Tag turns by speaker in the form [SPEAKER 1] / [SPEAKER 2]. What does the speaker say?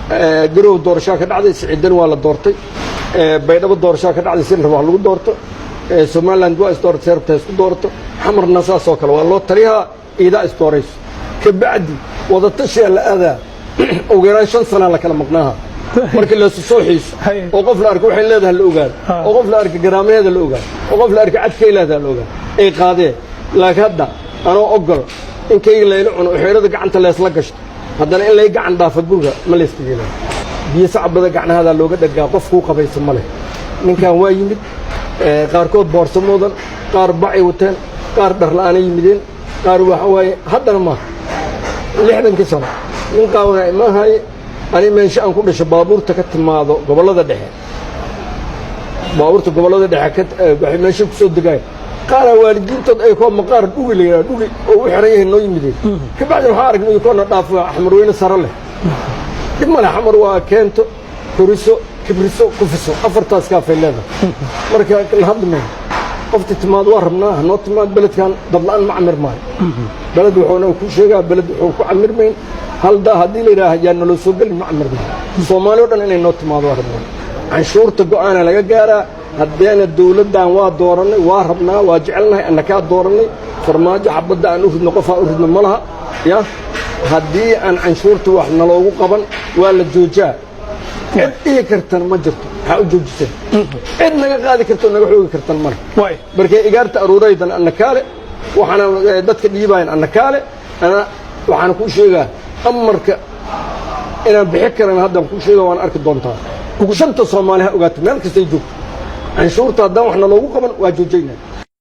[SPEAKER 1] Garow doorashaa ka dhacday, Siciidan waa la doortay. Baydhabo doorashaa ka dhacday, si la rabo ha lagu doorto. Somaliland waa isdooratay, see rabta ha isku doorato. Xamarna saas oo kale waa loo taliyaa, iidaa isdoorayso. Kabacdi wadatashiyaa la aadaa. Ugu yaraan 5 sanaa la kala maqnaaha markii laysu soo xiiso oo qof la arko waxay leedahay la ogaado, oo qof la arka garaamaheeda la ogaado, oo qof la arka cadkay leedahay la ogaado, ay qaadeen. Laakiin hadda anoo ogol in kayga layla cuno oo xeerada gacanta leesla gashto, haddana in lay gacan dhaafa guriga ma layska yeelaa. Biyo sacbada gacnahadaa looga dhagaa, qof kuu qabaysa ma leh. Ninkan waa yimid, qaarkood boorso moodan, qaar bacay wateen, qaar dharla'aanay yimideen, qaar waxa waaye. Haddana maaha 60-kii sano nin qaawana imaahaye. Ani meesha aan ku dhasho, baabuurta ka timaado gobollada dhexe, baabuurta gobollada dhexe waxay meesha ku soo degaayeen, qaaraa waalidiintood ay koo maqaar dhugi la yidhaha, dhugi oo u xiran yahay noo yimideen. Kabacdin waxaa aragnay koona dhaafo Xamarweyne sare leh. Dhib male, Xamar waa keento, koriso, kibriso, kufiso, afartaas kaafay leedahay. Marka la hadli mayno, qofti timaad waa rabnaa, hanoo timaad. Beledkan dadla'aan ma camir maayo. Beled wuxuuna ku sheegaa, beled wuxuu ku camirmayn haldaa haddii la yidhaaha yaa naloo soo gelin, ma camir maayo. Soomaali o dhan inay noo timaado waa rabnaa. Canshuurta go'aana laga gaaraa. Haddeena dawladdan waa doorannay, waa rabnaa, waa jecelnahay, annakaa doorannay. Farmaajo xabadda aan u ridno, qofaan u ridno ma laha. Ya haddii aan canshuurta wax naloogu qaban, waa la joojaa. Cid dhihi kartana ma jirto maxaa u joojiseen. Cid naga qaadi karta oo naga xoogi kartan male. Markay igaarta aruuraydan annakaale, waxaana dadka dhiibayan annakaale. Ana waxaana kuu sheegaa amarka inaan bixi karan haddaan kuu sheega, waan arki doontaa. Shanta Soomaali ha ogaato meel kastay joogto, canshuurta haddaan wax naloogu qaban, waa joojayna.